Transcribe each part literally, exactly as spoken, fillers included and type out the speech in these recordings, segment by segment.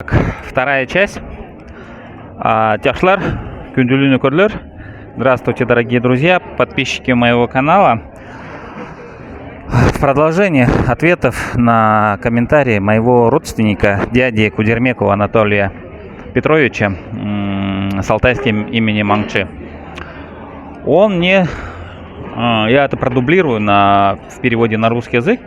Так, вторая часть. А, чашлар, күндүлү нөкерлер. Здравствуйте, дорогие друзья, подписчики моего канала. В продолжение ответов на комментарии моего родственника, дяди Кудермекова Анатолия Петровича, м, с алтайским именем Ангчи. Он мне, а, я это продублирую на, в переводе на русский язык,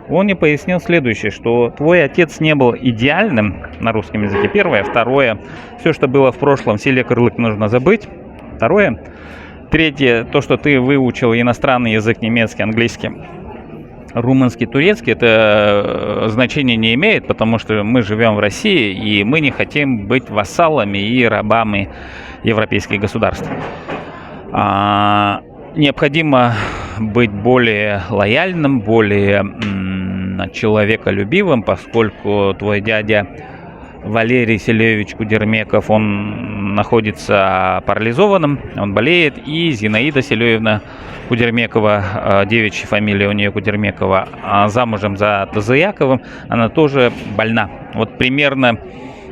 он мне пояснил следующее, что твой отец не был идеальным, на русском языке, первое. Второе, все, что было в прошлом, селе Кырлык, нужно забыть. Второе. Третье, то, что ты выучил иностранный язык, немецкий, английский, румынский, турецкий, это, э, значения не имеет, потому что мы живём в России, и мы не хотим быть вассалами и рабами европейских государств. А, необходимо быть более лояльным, более, м, человеколюбивым, поскольку твой дядя Валерий Селеевич Кудермеков, он находится парализованным, он болеет, и Зинаида Селеевна Кудермекова, э, девичья фамилия у неё Кудермекова, а, замужем за Тузуяковым, она тоже больна. Вот примерно,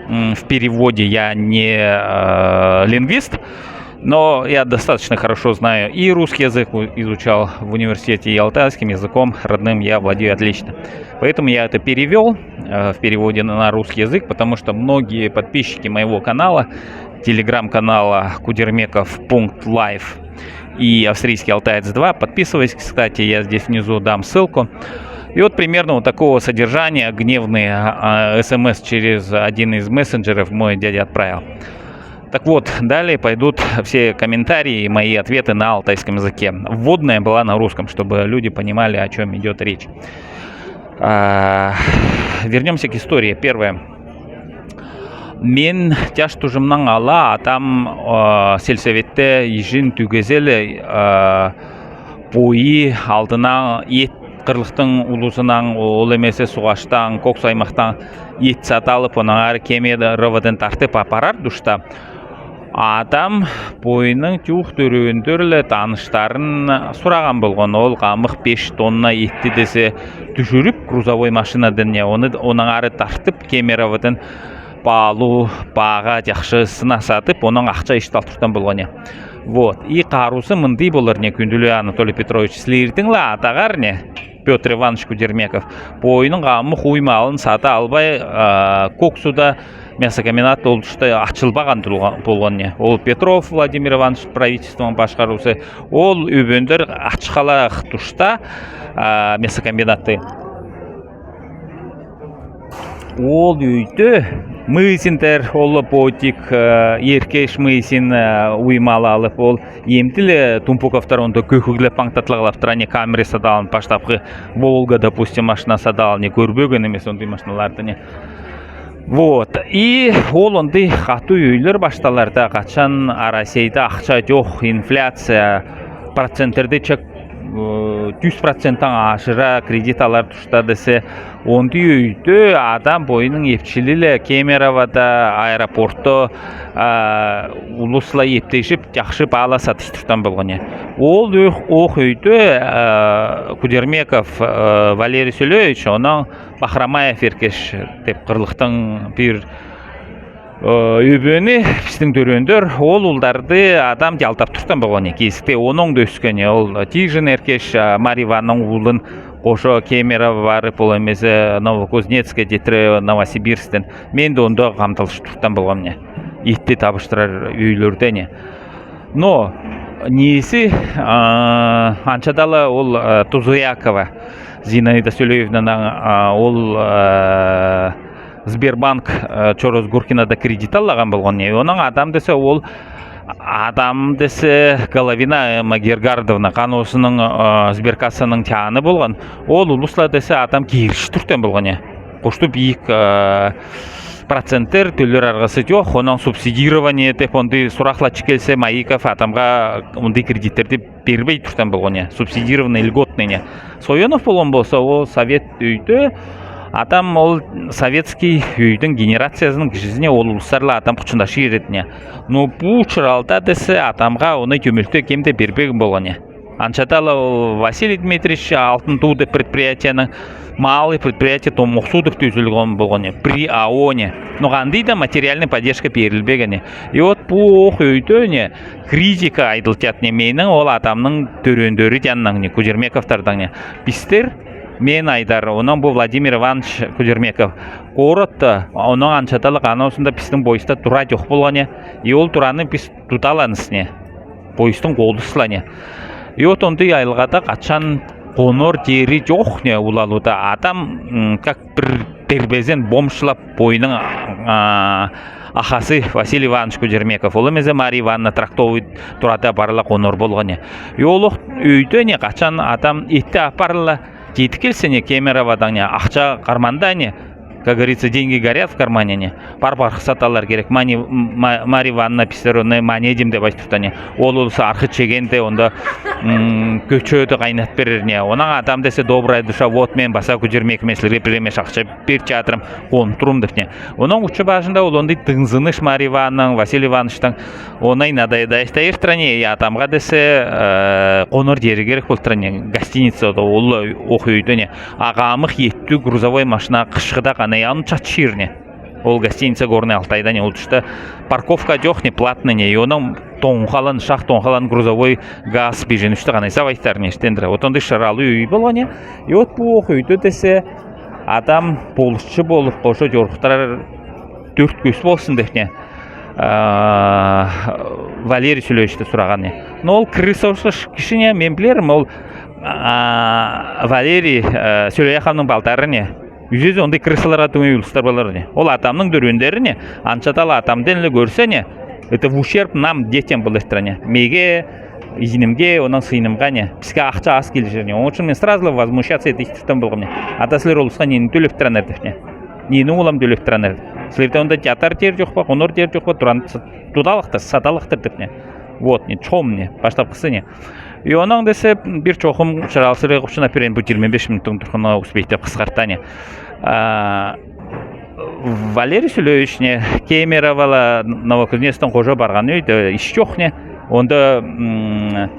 м, в переводе, я не, э, лингвист, но я достаточно хорошо знаю и русский язык у-, изучал в университете, и алтайским языком родным я владею отлично. Поэтому я это перевёл, э, в переводе на, на русский язык, потому что многие подписчики моего канала, телеграм-канала Кудермеков пункт лайф и Австрийский Алтаец два, подписывайтесь, кстати, я здесь внизу дам ссылку. И вот примерно вот такого содержания гневные, а, СМС через один из мессенджеров мой дядя отправил. Так вот, далее пойдут все комментарии и мои ответы на алтайском языке. Вводная была на русском, чтобы люди понимали, о чём идёт речь. А, вернёмся к истории. Первое. Мен чаш тужымнан ала атам, а, сельсоветте ижин тюгезеле, а, пойы алдына ет Кырлыктың улузынан, ол эмесе Сугъаштан, Кокс аймахтан ет сатып алып, оннаңар кемеравадан тартып апарар турда, атам пойның чух төрөөндер ле таныштарын сураган болган. Ол камых беш тонна етти десе тюшюрюп грузовой машинадан, не, оны оннаңар тартып кемеравадан паалуу, паага чахшысына сатып, оннан ахча иште алтыртан болган, не. Вот. И каруусу мындый болар, не, күндүлү Анатолий Петрович, силердиң ла атаңар, не, Пётр Иванович Кудермеков, пойның камых уймалын сата албай, а, Коксуда мясокомбинат ол тушта ачылбаган турган болган, не. Ол Петров Владимир Иванович правительствоның башкаруусу, ол өбөндер ачхалаах тушта, а, мясокомбинатты. Ол өйдө мыйзиндер, ол Ботик, э, Эркеш мыйзин, э, уймал алып, ол эмдиле Тумпуковтар онда көхүглеп, паңтатлаглаптыр, ане, камера садалын, баштапкы Волга, допустим, машина садалын, не, көрбеген эмес ондый машиналарды, не. Вот. И ол ондый катуу өйлер башталар да, качан Россияда акча чок, инфляция, проценттерди чек, э, чюз проценттен ашыра кредит алар турда десе, ондый өйдө адам пойның епчили ле кемеравада, аэропортто, а, улусла ептешип, чахшы паала сатыштыртан болган, не. Ол ох, ох өйдө, а, Кудермеков, а, Валерий Селёевич, оннан Бахрамаев Эркеш деп Кырлыктың бир, э, өбөнү, бистиң төрөөндер, ол улдарды адам жалдап туртан болган, не, кесикте. Оннан да өскен, ол Тижин Эркеш, а, Марья Ивановнаның улун кошо кемерава барып, ол эмесе Новокузнецке читире Новосибирсктен. Мен да онда камдалышып туртан болган, не. Етти табыштырар өйлерде, не. Но неси, а, анча даа ол, а, Тузуякова Зинаида Селёевнадан, а, ол, а, Сбербанк, а, чорос Гуркинада кредит аллаган болган, не. Оннан адам десе, ол адам десе Головина Эмма Гергардовна, каноосунаң, а, сберкассаның чааны болган. Ол улусла десе адам кириш туртан болган, не. Кошто бийик, а, процентттер, төлээр аргасы чок, оннан субсидирование деп ондый суракла чыгып келсе, Маиков адамга ондый кредиттерди бербей туртан болган, не, субсидированный, льготный, не. Соёнов болган болса, ол совет өйдө адам, ол советский өйдүң генерациязының кишиси, не, ол улустарла адам кучунда шиирет, не. Но бу чыралда десе адамга оны чөмөлтө кем де бербеген болган, не. Аншадал ол Василий Дмитриевич «Алтын туу» деп предприятиенің, малый предприятие, томсудов түзілген болған не, при АО не. Но андый да материальный поддержка берілбеген не. И вот пу ох өйтө не, критика айтылтчат не, менің ол атамның тӧрендері тияннаң не, Кудермековтардаң не. Пистер, мен айтар, онаң пу Владимир Иванович Кудермеков городта, онаң аншадал ана осында пістің поездта тура чох болған не. И ол тураны піс тудаланыс не. Поездтың колдыслар не. И вот ондай айлғада, качан конор чери чох не улалуда, атам, м, как пір тербезен бомжлап, пойның, а, ахасы Василий Иванович Кудермеков, ол эмезе Мария Ивановна Трактовый турада апарыла конор болған не. И ол ох өйтө не, качан атам итті апарыла, читіп келсе не, Кемероводаң не, ахча карманда не, как говорится, деньги горят в кармане не. Пар-пар саталар керек. Мани, ма-, Мария Ивановна пистер оны мани идем деп айтып туртан не. Ол улус архы чегенде, онда, м, көчеті кайнат берер не. Онаң атам десе, добрая душа, вот мен баса Кудермеков, мен сілерге пір эмеш ахча пирчатрым, контурум деп не. Онаң учы бажында ол ондай тыңзыныш Мария Ивановнаң, Василий Ивановичтаң, онай надоедайстай иртір не, и атамға десе, э, конор чери керек болтыр не, гостиница да ол ох өйтө не. Ағамых еттүү грузовой машина кышқыда канай аны чатшир не. Ол гостиница «Горный Алтайда» не, ол тушта парковка чох не, платный не, и онаң тоңхалан, шах тоңхалан грузовой газ бежен үшті канай савайтар не, штендра. Вот ондай шыралы үй болған не. И вот пу ох өйтө десе, атам полысчы болып, кожа чорыхтар, тӧрт кӧс болсын деп не, а, Валерий Сулеевичті сураған не. Но ол крыса охшаш киши не, мен пілерім, ол, а, Валерий, а, Сулеевтің палтары не. Ӱзезі ондай крысаларға теңей улустар полар не. Ол атамның тӧрендері не, аншадал атамды ла кӧрсе не, это в ущерб нам, детям, полар не. Меге, инимге, онаң сыйынымға не. Піске ахча ас килче не. Оң ӱчӱн мен сразу возмущаться итіп туртам болғам не. Ата, сілер улусха нені тӧлеп туранар деп не. Нені улам тӧлеп туранар. Сілерде онда чатар чер чох па, конор чер чох па, туран са-, тудалахтар, саталахтар деп не. Вот не, чом не, баштапқысы не. И онаң десе, пір чоохым шырал сірер хопчына пирен, пу чирме беш минуттың турғаны успейт деп хысхарта не. А, Валерий Сулеевич не, Кемерово ла, Новокузнецктің кожа парған үй де ис чох не. Онда, м,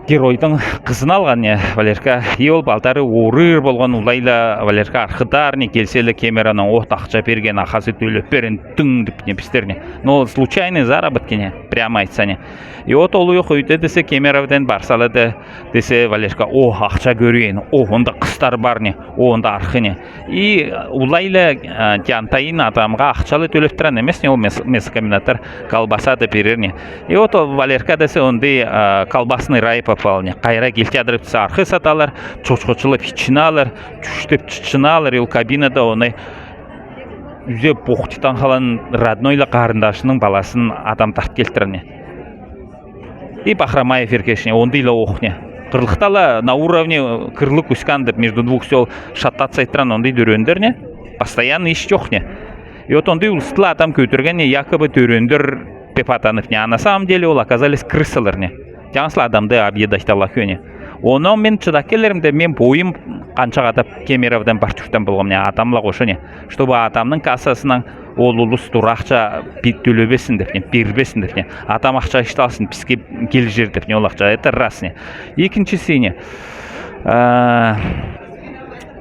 геройдың кызын алған не, Валерка. И ол палтары орыр болған, улайла Валерка архытар не, келсе ле Кемеровонаң от ахча пирген, ахасы тӧлеп пирен, тың деп не пистер не. Но случайный заработки не, прямо айтса не. И вот ол ох өйтө десе, Кемероводаң парсала да, десе Валерка, о, ахча кӧрген, о, онда кыстар пар не, о, онда архы не. И улайла, а, тиянтайын атамға ахчалы тӧлеп туран эмес не, ол мес-, мясокомбинаттар колбаса да пирер не. И вот ол Валерка десе ондай, а, колбасный рай попал не. Кайра килче адырып са, архы саталар, чочхочылап иччиналар, чуштеп чычыналар, и ол кабинада оны үзе похтитан халан родной ла карындашының паласын атам тарт келтірер не. И пахрама эфир кешіне, ондый ла ох не. Кырлыхта ла на уровне кырлы куськан деп, между двух сёл шататься иттіран, ондый тӧрендер не. Постоянно ис чох не. И вот ондый улусты ла атам кӧтірген не, якобы тӧрендер пепатанып не. А на самом деле ол оказались крысалар не. Таңсла адамды объедать италла кӧне. Онаң мен чыдап келерімде, мен пойым канша кадап Кемероводан парып чуртам болгам не, атам ла коша не. Чтобы атамның кассасынаң ол улус тура ахча пи-, төлебесин деп не, пирбесин деп не. Атам ахча ишталсын, писке килижер деп не ол ахча. Это раз не. Экинчиси не. А,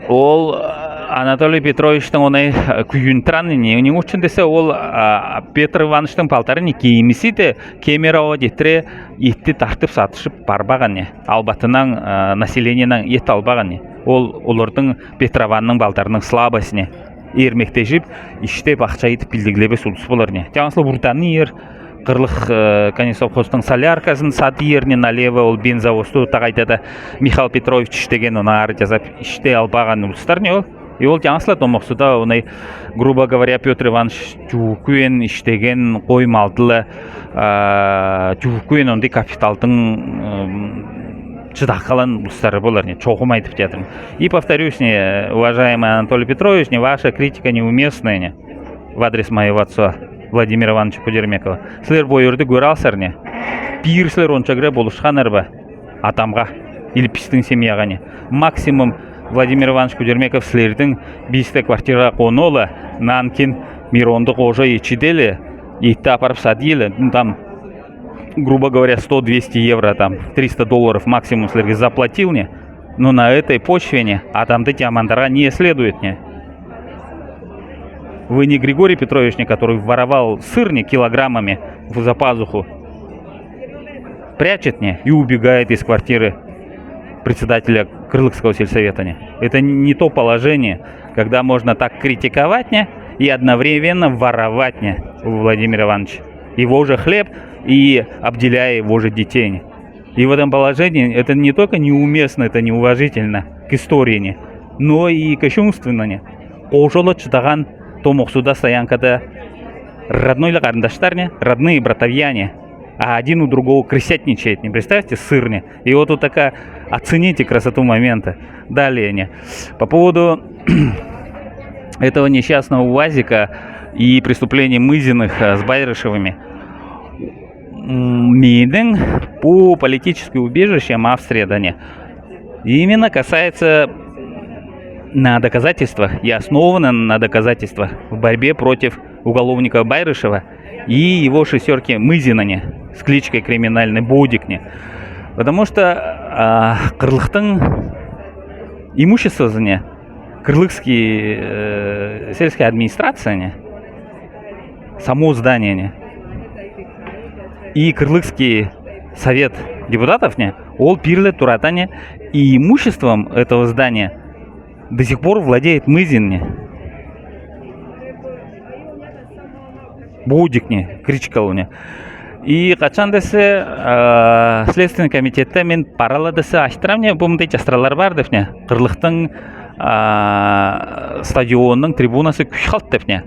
ол, а, Анатолий Петровичтің оңай, а, күйін тураны не, не ӱчӱн десе ол, а, Петр Ивановичтің палтары не, кемиси де Кемерово читіре итті тартып сатышып парбаған не. Албатынаң, а, населениенең ит албаған не. Ол олардың, Петрованның палтарының слабость не. Ирмектежіп, иштеп ахча итіп пилдіглебес улус полар не. Таңсла буртаны ир, кырлых, э, конесовхозтың соляркасын садир не налево, ол бензовозды тағайда да Михаил Петрович иштеген, оны ары чазап иште албаған улустар не ол. И ол таңсла томохсуда, оны, грубо говоря, Петр Иванович чуукуен иштеген, кой малды ла, а, чуукуен онды капиталдың, м, чыдап калған улустары болар не, чоохум айтып чатырмын. И повторюсь не, уважаемый Анатолий Петрович, не, ваша критика неуместная не в адрес моего отца Владимира Ивановича Кудермекова. Сілер пу ерді кӧр алсар не. Пир сілер онча кіре полысханнар ба атамға или пістің семьяға не. Максимум Владимир Иванович Кудермеков сілердің писте квартираға конола, нанкин Миронды кожа ичиделе, итті апарып садиле, ну, там грубо говоря, сто-двести евро, там, триста долларов максимум сылерге заплатил, не? Но на этой почве, не, а там эти амандара не следует, не? Вы не Григорий Петрович, не, который воровал сыр, не, килограммами в, за пазуху, прячет, не, и убегает из квартиры председателя Крылыкского сельсовета, не? Это не то положение, когда можно так критиковать, не, и одновременно воровать, не, Владимир Иванович. Его же хлеб и обделяя его же детей, не. И в этом положении это не только неуместно, это неуважительно к истории, не, но и кощунственно, не. Кошоло чытаган том государство янкада родной ла карындаштар, не, родные братовья, не, а один у другого крысятничает, не, представьте, сыр, не. И вот, вот такая, оцените красоту момента. Далее, не, по поводу этого несчастного УАЗика и преступлений Мызиных, э, с Байрышевыми. М, миинен по политическим убежищам Австрияда, не, именно касается на доказательствах и основано на доказательствах в борьбе против уголовника Байрышева и его шестерки Мызина, не, с кличкой криминальной Бодик, не. Потому что, а, Крылыктың имуществозын, не, Крылыкский, э, сельская администрация, не, само здание, не, и Крылыкский совет депутатов, не, ол пирлес турады, не, и имуществом этого здания до сих пор владеет Мызин, не. Бодик, не, кличкалы, не. И кашан десе, э, Следственный комитетте мен паралла десе айттырам, не, бу мындый частыралар бар деп, не. Крылыктың, а, стадионының трибунасы күүш калды деп, не.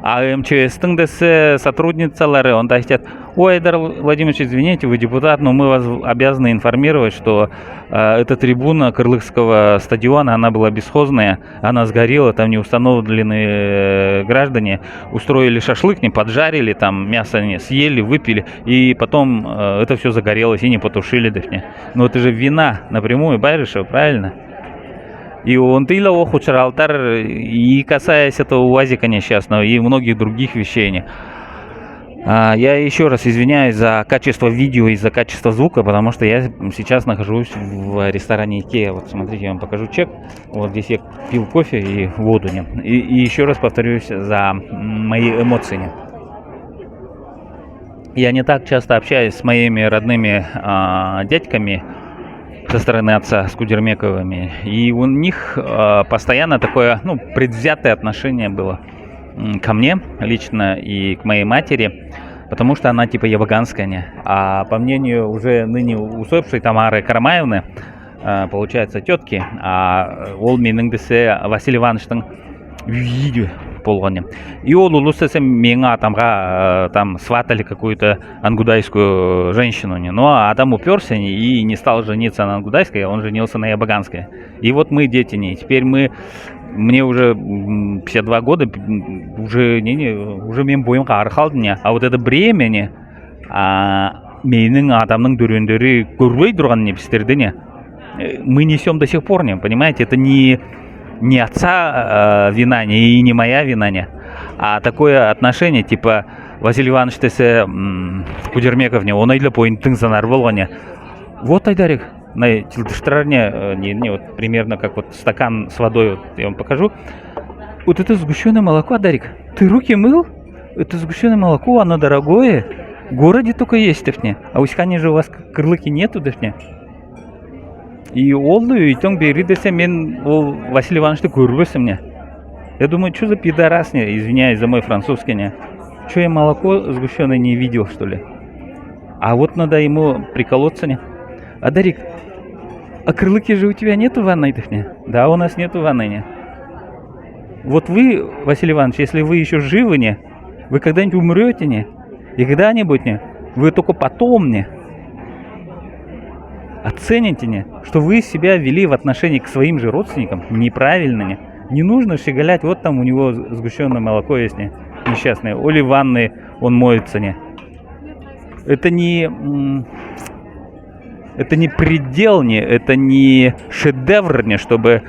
А МЧС-тың десе сотрудницалары онда айтады: «Ой, Айдар Владимирович, извините, вы депутат, но мы вас обязаны информировать, что, э, эта трибуна Крылыкского стадиона, она была бесхозная, она сгорела, там неустановленные граждане устроили шашлык, не, поджарили там мясо, не, съели, выпили, и потом, э, это всё загорелось и не потушили», деп, не. Но это же вина напрямую Байрышева, правильно? И онтыла ох учралтар, и касаясь этого УАЗика несчастного, и многих других вещей, не. А, я ещё раз извиняюсь за качество видео и за качество звука, потому что я сейчас нахожусь в ресторане Икеа. Вот смотрите, я вам покажу чек. Вот здесь я пил кофе и воду, не. И, и ещё раз повторюсь за, м, мои эмоции, не. Я не так часто общаюсь с моими родными, а, дядьками со стороны отца, с Кудермековыми. И у них, а, постоянно такое, ну, предвзятое отношение было, м, ко мне лично и к моей матери, потому что она типа ябаганская, не. А по мнению уже ныне усопшей Тамары Карамаевны, а, получается, тётки, а, ол менің десе Василий Ивановичтың үйиди болган, не. И ол улус десе меңе атамға, а, там сватали какую-то ангудайскую женщину, не. Но атам упёрся, не, и не стал жениться на ангудайской, а он женился на ябаганской. И вот мы дети, не. Теперь мы, мне уже, м, пятьдесят два года, м, уже, не, не, уже мен бойым ары қалды, не. А вот это бремя, не, а, менің атамның дөрендері көрбей турған, не, пістерді, не. Э, мы несём до сих пор, не, понимаете, это не, не отца, э, вина, не, и не моя вина, не. А такое отношение, типа, Василий Иванович десе, м, Кудермеков, не, оны ла поинттың санар болган, не. Вот, Айдарик, мына тілдестірер, не, э, не, не, вот примерно как вот стакан с водой, вот я вам покажу. Вот это сгущённое молоко, Айдарик, ты руки мыл? Это сгущённое молоко, оно дорогое. В городе только есть, деп, не. А в Усть-Кане же у вас к-, Крылыке нету, деп, не. И ол ла өйткен бери десе, мен ол Василий Ивановичті көрбесім, не. Я думаю, чё за пидорас, не, извиняюсь за мой французский, не. Чё, я молоко сгущённое не видел, что ли? А вот надо ему приколоться, не. Айдарик, а в Крылыке же у тебя нету ванной, деп, не? Да, у нас нету ванной, не. Вот вы, Василий Иванович, если вы ещё живы, не, вы когда-нибудь умрёте, не, и когда-нибудь, не, вы только потом, не, оцените, не, что вы себя вели в отношении к своим же родственникам неправильно, не. Не нужно щеголять, вот там у него сгущённое молоко есть, не, несчастное, или в ванной он моется, не. Это не, м, это не предел, не, это не шедевр, не, чтобы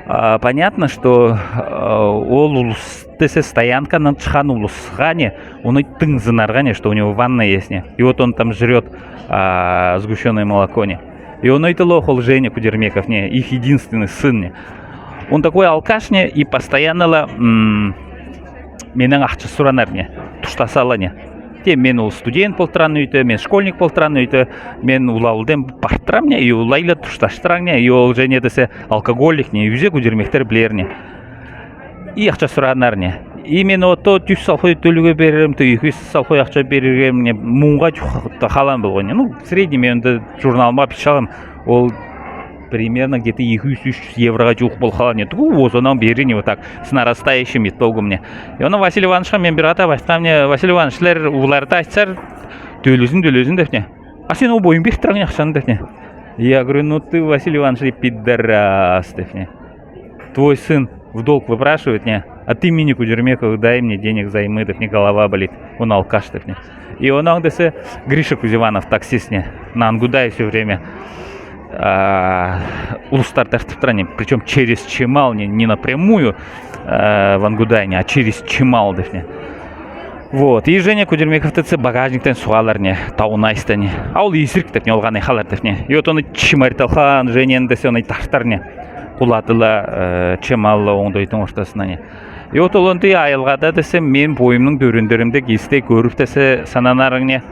А, понятно, что, а, ол улус десе стоянкадан чыхан улусха не, оны тыңзынарға не, что у него ванна есть не. И вот он там жрёт, а, сгущённое молоко не. И он это лох ол Женя Кудермеков не, их единственный сын не. Он такой алкаш не, и постоянно ла, м, менен ахча суранар не, туштасала не. Те мен ол студент полтырам не, үйте, мен школьник полтырам не, үйте, мен улаулден партырам не, и улайла тушташтырам не, и ол Женя десе алкоголик не, үзе Кудермектер билер не. И ахча суранар не. И мен ото тюз салхой төлүүге берерим, то эки юз салхой ахча берерге не, муңга чух-, та халам болгон не. Ну, в среднем мен онда журналыма бичалам, ол примерно где-то эки юз, уьш юз еврога чух бол халам не. Туу, озонан бери не, вот так, с нарастающим итогом не. И оны Василий Ивановичке мен бир атап айткам не, Василий Иванович, силер уларда айтсар, төлесин, төлесин деп не. А сен ол бойын бертирем не, ахчаны деп не. Я говорю, ну ты, Василий Иванович, пидорас деп не. Твой сын в долг выпрашивает не, а ты, Минни Кудермеков, дай мне денег взаймы деп не, голова болит, он алкаш деп не. И онан десе Гриша Кузеванов, таксист не, на Ангудае всё время, а, улустар тартып турам не, причём через Чемал не, не напрямую, а, в Ангудае не, а через Чемал деп не. Вот, и Женя Кудермековты десе багажниктен суғалар не, тауын айста не. А ол эсирик деп не, ол хан айхалар деп не. И вот оны чымарталхан Женяны десе, оны тартар не. Кулатыла, э, Чемалла оңдойтын ортасына не. И вот ол онда айылғада десе, мен бойымның дөрендеримде кисте көріп десе, сананарың не.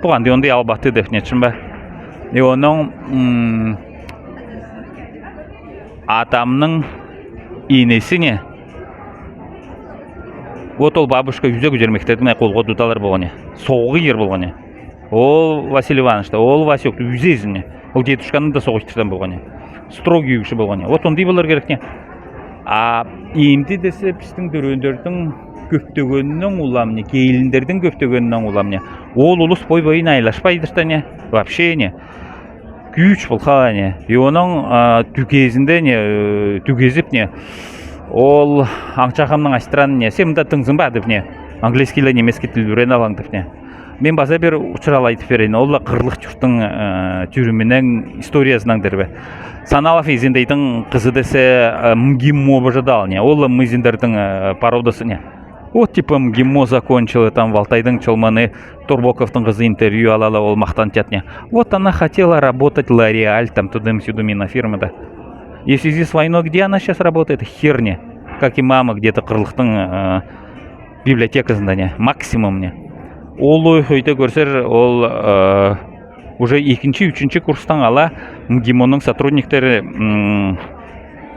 Пуған де онда албаты деп не, чын ба? И оның, м, атамның инеси не. Вот ол бабушка үзе Кудермектерди мына қолға туталар болган не. Соғығыр болган не. Ол Василий Иванович та, ол Васёк та, үзе ізіне. Ол дедушканы да соғыстыртан болган не. Строгий киши болган не. Вот ондай болар керек не. А имди десе, пістің дөрендердің көптегенінен улам не, келіндердің көптегенінен улам не. Ол улус бой-бойын айласпайдыр да не, вообще не. Күүч пол хала не. И оның, а, түгезінде не, э, түгезіп не. Ол аңчағамның айттыраны не, сен мында тыңзынба деп не, английский ла немецкий тіл үйрен алаң деп не. Мен база бир учурал айтып берейін. Ол ла Қырлых чурттың, э, тюрюмінің историязынаң дербе. Саналов Изендейдің қызы десе, э, МГИМО бажадал не. Ол ла мызендердің, э, породасы не. Вот, типа, МГИМО закончила, там, Валтайдың чолманы, Турбоковтың қызы интервью алала, ол мақтан тятне. Вот она хотела работать Лореаль, там, тудым-сюдым, Минфирмада. И в связи с войной, где она сейчас работает? Хер не. Как и мама, где-то Қырлыхтың, э, библиотеказында не, максимум не. Ол ой хойта көрсер, ол, э, уже екінші, үшінші курстан ала МГИМОның сотрудниктері, м,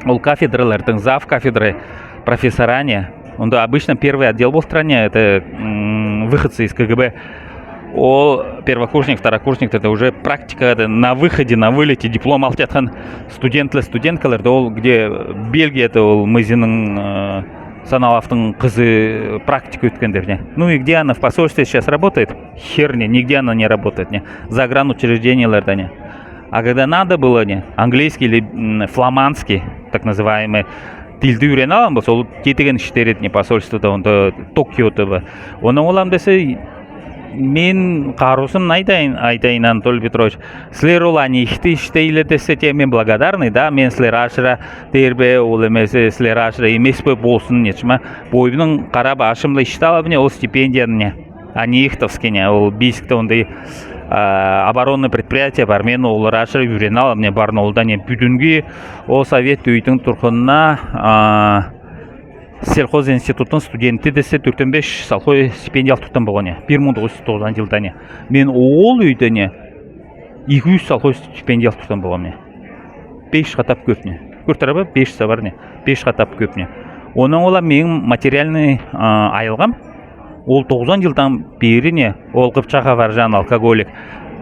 ол кафедралардың зав кафедры профессора не. Онда обычно первый отдел болтыра не, это, м, выходцы из КГБ. Ол первокурсник, второкурсник, это уже практика, это на выходе, на вылете диплом алып жатхан студентлер, студенткалар, да ол где Бельгия, это ол мызының, э, Саналовтың қызы практика өткендер не. Ну и где она в посольстве сейчас работает? Хер не, нигде она не работает не. Загранучреждениелерде не. А когда надо было не, английский или, м, фламандский, так называемый, тілді үйрен алам ба, сол кетеген іштер еді не, посольствода, онда Токиода ба. Оны олам десе, мен қарусым айтайын, айтайын, Анатолий Петрович, сілер ол анихты іштейлер десе, те мен благодарный, да, мен сілер ашыра тербе, ол емесе сілер ашыра емеспе болсын, нечіма. Бойымның қарап ашымлы ішталып не, ол стипендияны не. Анихтовский не, ол Бийскте ондай, а, оборонный предприятие бар. Мен олар ашыра үйрен алам не, барын олда не, бүгінгі ол совет үйдің тұрғынына, а, сельхоз институттың студенті десе, төртен беш салхой стипендия алып тұртан болған не. Бір мың тоғыз жүз тоғызыншы жылда не. Мен ол үйде не, екі жүз салхой стипендия алып тұртан болған не. Беш қатап көп не. Көртіре ба? Беш сабар не. Беш қатап көп не. Оның ола менің материальный, а, айылғам. Ол тоғызыншы жылдан бері не, ол қыпчаға баржан алкоголик.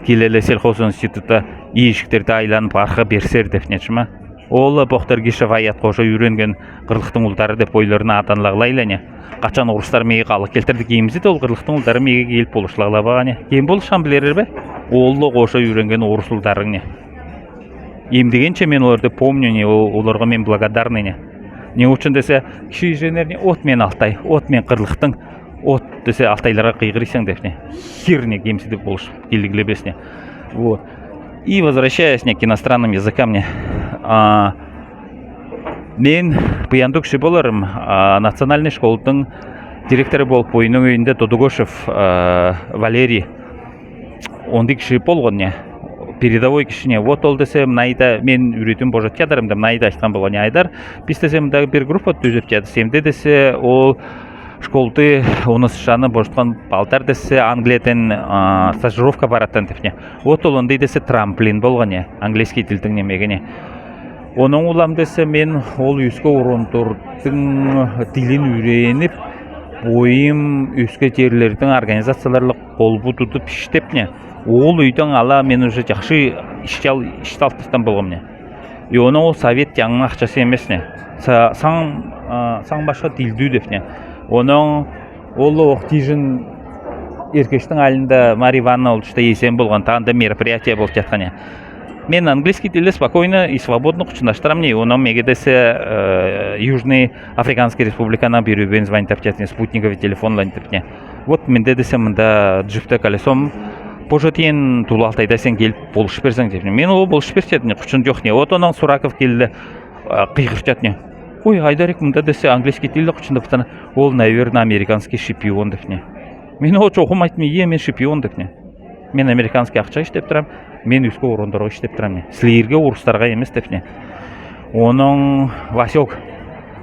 Келелі сельхоз институтта иешіктерді айланып, арқа берсер деп нечіма. Ол Бохтар Гишев аят қоша үйренген Қырлыхтың улдары деп ойларына атанлағлайлы не. Қачан орыстар меге халық келтірді киімізді, ол Қырлыхтың улдары меге келіп болышлағла баға не. Кем болышхан білерер бе? Ол қоша үйренген орыс улдарың не. Емдегенше мен оларды помню не, ол-, оларға мен благодарный не. Не учын десе, кіші женер не, от мен Алтай, от мен Қырлыхтың, от десе, алтайларға қыйғырысың деп не. Хер не, кемсітіп болыш, келдіглебес не. Вот. И возвращаясь не к иностранным языкам не. А, Мен Пыяндук ши боларым, а, национальный школдың директоры болып, ойынның үйинде Тодугошев, а, Валерий. Ондай киши болган не. Передовой киши не. Вот ол десе, мынайда мен үйретуге божат чадарым да, мынайда айткан болган не. Айдар, пис десе, мында бир группа түзеп чадас. Эмде десе, ол школды оны сышаны божаткан балдар десе, Англиядан, а, стажировка бараттан деп не. Вот ол ондай десе трамплин болган не. Английский тилдиң немеге не. Онон улам десе, мен ол өске урунтордың тилин үйренип, бойым өске черлердиң организацияларла колбу тутуп иштеп не. Ол үйден ала мен уже жакшы иш ал-, иш алтыртам болгам не. И онон ол совет яңа акчасы эмес не. Са-, саң, а, саң башка тилдүү деп не. Онон ол ох тижин эркештиң алында Марья Ивановна ол тушта эсен болган, тагында мероприятие болуп жаткан не. Мен английский тилде спокойно и свободно кучундаштырам не, онон меге десе, э, Южный Африканский Республикадан бирөө бен звонить тапчатын, спутниковый телефонлайн деп не. Вот менде десе мында джипте колесом божат эдим, тулу Алтайда сен келип болушуп берсең деп не. Мен ол болушуп берчедим не, кучун жок не. Вот онон Сураков келди, а, кыйгырчат не. Ой, Айдарик, мында десе английский тилде кучундап турган, ол, наверное, американский шпион деп не. Мен ол чогум айттым, ие, мен шпион деп не. Мен американский акча иштеп турам, мен өске урунторга иштеп турам не. Силерге, орустарга эмес деп не. Онон Васек,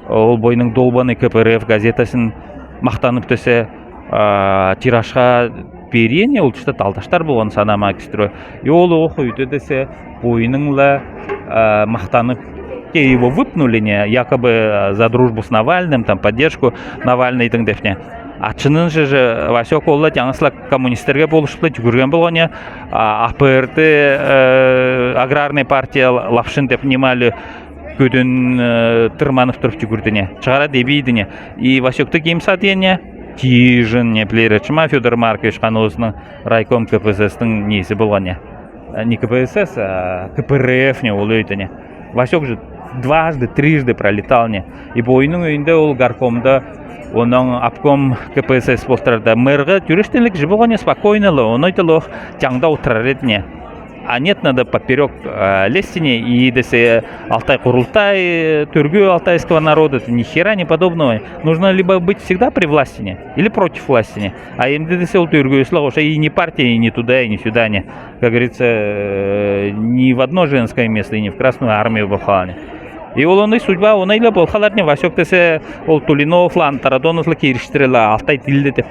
ол бойның долбанный К П Р Ф газетасын мактанып десе, а, тиражга берген не, ол тушта талдаштар болган, Санама Экстрой. И ол ох үйде десе, бойныңла, а, мактанып, те его выпнули не, якобы, а, за дружбу с Навальным, там, поддержку Навальныйдың деп не. А чынында же Васек ол ла жаңгысла коммунистерге болушуп ла жүгюрген болган не, а, А П Р-ди, э, аграрный партия Лапшин деп ниме ла көөдөн, э, тырманып туруп жүгюрдю не. Чыгара тебийди не. И Васекти ким саад ийген не? Тижин не, билер чү ма, Фёдор Маркович Каноозунуң, райком К П С С-тиң неси болган не. Э, не К П С С, а К П Р Ф не, ол үйде не. Васек же дважды, трижды пролетал не. И бойның үйинде ол горкомда, онон обком К П С С болуп турарда, мэрге тюрештенлик же болган не, спокойно ла, оной тела ох, жаңда олтурар эди не. А нет, надо поперёк, э, лезти не, и десе Алтай Курултай, э, тергөө алтайского народа, ни хера не подобного. Нужно либо быть всегда при власти не, или против власти не. А эмде десе ол тергөөс ла уже и не партия, и не туда, и не сюда не. Как говорится, э, ни в одно женское место, и ни в Красную армию болуп халар не. И ол ондай судьба, онай ла болуп халар не. Васек десе ол Тулиновлар, Антарадоновлар кириштире ла алтай тилде деп.